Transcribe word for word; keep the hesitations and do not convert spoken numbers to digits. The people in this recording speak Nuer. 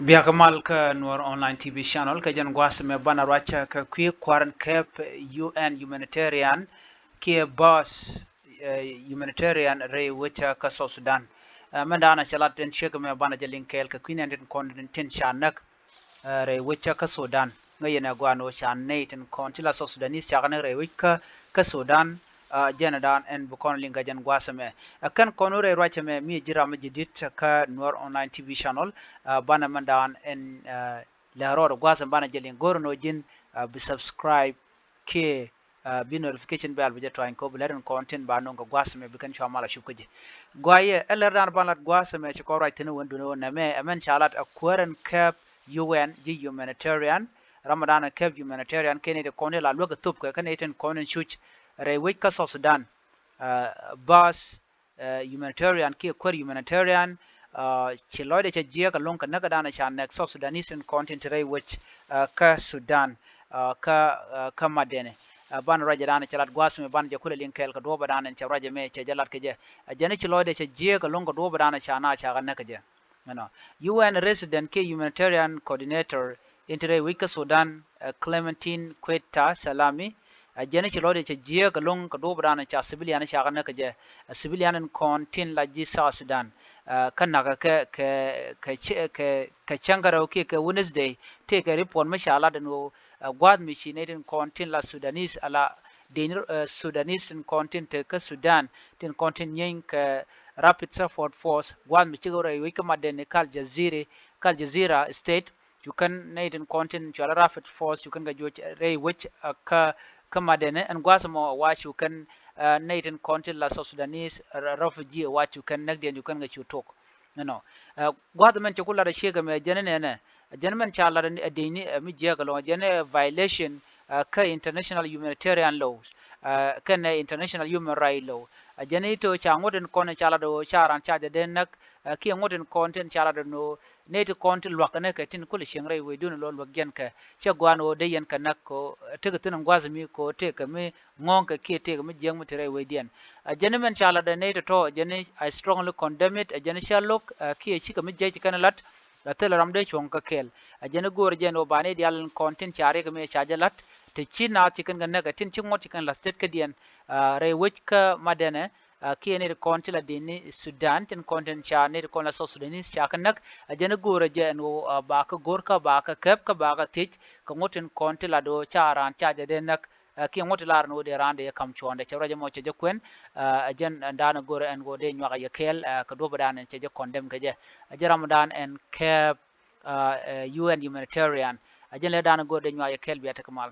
Biakä mal kä Nuɔr Online T V Channel, kä jɛn gua̱a̱th mɛ banɛ ruac kä kui̱ kua̱r in kɛp U N humanitarian kiɛ bus, eh, humanitarian rɛy wecä kä South Sudan. Eh, mɛn da̱a̱n a cɛ lat tin ciek mɛ banɛ jɛ liŋ kɛɛl kä kui̱ nɛn tin kɔn tin ca näk, eh, rɛy wecä kä Sudan. Ŋäc yɛn ɛ gua̱a̱n ɣöö ca nɛy tin kɔn ti la South Sudanese ca kɛ näk rɛy wec kä, kä Sudan. Ah, jɛn ɛ da̱a̱n ɛn bi kɔn liŋ kä jɛn gua̱a̱th mɛ. Ah, kɛn kɔn wä rɛy ruac mɛ mi ji̱ ram mi ji̱ di̱t kä Nuɔr Online T V Channel. Ah, banɛ mɛn da̱a̱n ɛn, ah, lɛ rɔɔd gua̱a̱th mɛ banɛ jɛ liŋ go̱r nɔ ji̱n, ah, bi subscribe kiɛ, ah, bi notification bell bi jɛ tuany kɔ bi lɛ rin kɔn tin ba no̱ŋ kɛ gua̱a̱th mɛ bi kɛn cua mal a cup kä jɛ. Guayɛ ɛ lɛr da̱a̱n ban lat gua̱a̱th mɛ ci kɔn ruac thin wän dun wän nɛmɛ ɛ mɛn ca lat a kuäär ɛn kɛp U N ji̱ humanitarian. Ram mɛ da̱a̱n ɛn kɛp humanitarian kɛn i̱ ti kɔn i̱ la luäk ɛ thop kɛ kɛn i̱ tin kɔn in cuc rɛy wec kä South Sudan. Ah, bus, eh, humanitarian kiɛ kuäär humanitarian, ah, ci lɔcdɛ cɛ jiɛɛk ɛlɔ̱ŋ kɛ näk dan ca nɛk South Sudanese in kɔn tin te rɛy wec, ah, kä Sudan, ah, kä, ah, kä Madɛnɛ. Ah, ban ruacɛ dan cɛ lat gua̱a̱th mɛ ban jɛ kulɛ liŋ kɛɛl kɛ duɔ̱ɔ̱pɛ dan cɛ ruacɛ mɛ cɛ jɛ lat kɛ jɛ. Ah, jɛn ci lɔcdɛ cɛ jiɛɛk ɛlɔ̱ŋ kɛ duɔ̱ɔ̱pɛ dan ca na ca kɛ näk kɛ jɛ. Ɛnɔ. U N resident kiɛ humanitarian coordinator in te rɛy wec kä Sudan, eh, Clementine Quetta Salami, a jɛn ci lɔcdɛ cɛ jiɛɛk ɛlɔ̱ŋ kɛ duɔ̱ɔ̱pɛ dan ca civilian ca kɛ näk kɛ jɛ, a civilian in kɔn tin la ji̱ South Sudan. Ah, kä nakä kɛ, kɛ, kɛ, kɛ, kɛ cäŋ kä rɛw kiɛ kɛ Wednesday, tëë kɛ report mi ca lat ɛn ɣöö, ah, gua̱a̱th mi ci nɛy tin kɔn tin la Sudanese, ala deny, ah, Sudanese tin kɔn tin te kä Sudan, tin kɔn tin nyieeny kɛ Rapid Support Force, gua̱a̱th mi cikɛ rɛy wec kä Madɛnɛ kä Al Jazeera, kä Al Jazeera State, cu kɛn nɛy tin kɔn tin cual Rapid Force cu kɛn kɛ juɔc rɛy wec, ah, kä, kä Madɛnɛ ɛn gua̱a̱th mɔ wa cu kɛn, ah, nɛy tin kɔn tin la South Sudanese, ah, refugee wa cu kɛn näkdiɛn cu kɛn kɛ cu tok. Ɛnɔ. Ah, gua̱a̱th mɛn cɛ ku lat a ciek ɛmɛ jɛn nɛnɛ. Jɛn mɛn ca lat a deny ni, ah, mi jiɛɛk ɛlɔ̱ŋ jɛn ɛ violation, ah, kä international humanitarian laws, ah, kɛnɛ international human right law. Ah, jɛn i̱ to ca ŋuɔ̱t in kɔn in ca lat ɔ ca ran ca jɛ dee näk, ah, kiɛ ŋuɔ̱t in kɔn tin ca lat ɔ nɔ nɛy ti kɔn ti luäk kɛ nɛ kɛ tin kulɛ cieŋ rɛy wecdun lɔ luäk jɛn kɛ cɛ gua̱a̱n ɣöö dee yɛn kɛ näk kɛ tekɛ thi̱n in gua̱a̱th mi kɛ tekɛ mi ŋɔ̱ɔ̱ŋ kɛ kiɛ tekɛ mi jiäk mi te rɛy wecdiɛn. A jɛn mɛn ca lat ɛ nɛy tɔ̱tɔ̱ jɛn, I strongly condemn it, a jɛn cä lo̱k, a kiɛ cikɛ mi jiäk ci kɛn lat, a thilɛ ram dee cuɔ̱ŋ kä kɛɛl. A jɛn go̱o̱r jɛn ɣöö ba nɛy diaal in kɔn tin ca riɛk mi ca jɛ lat te ci naath ci kɛn kɛ näk ɛ tin ci ŋuɔ̱t ci kɛn la̱th tet kädiɛn, a rɛy wec kä Madɛnɛ, a kiɛ nɛy ti kɔn ti la deny ni Sudan tin kɔn tin ca nɛy ti kɔn la South Sudanese ca kɛ näk. A jɛn go̱o̱rä jɛ ɛn ɣöö, a ba kɛ go̱o̱r kä ba kɛ kɛp kä ba kɛ thiec kɛ ŋuɔ̱t tin kɔn ti la do̱ ca raan ca jɛ dee näk, a kiɛ ŋuɔ̱t ti lar ɛn ɣöö dee raan dee kam cuɔ̱ɔ̱ŋdɛ cɛ ruac ɛmɔ cɛ jɛ kuɛn. A jɛn ɛn da̱a̱n go̱o̱rä ɛn ɣöö dee nyuak a yɛ kɛɛl, a kɛ duɔ̱pä da̱a̱n ɛn cɛ jɛ condemn kɛ jɛ. A jɛ ram da̱a̱n ɛn kɛp, a, ɛ, U N humanitarian. A jɛn lɛ da̱a̱n go̱o̱rä dee nyuak a yɛ kɛɛl bia tekɛ mal.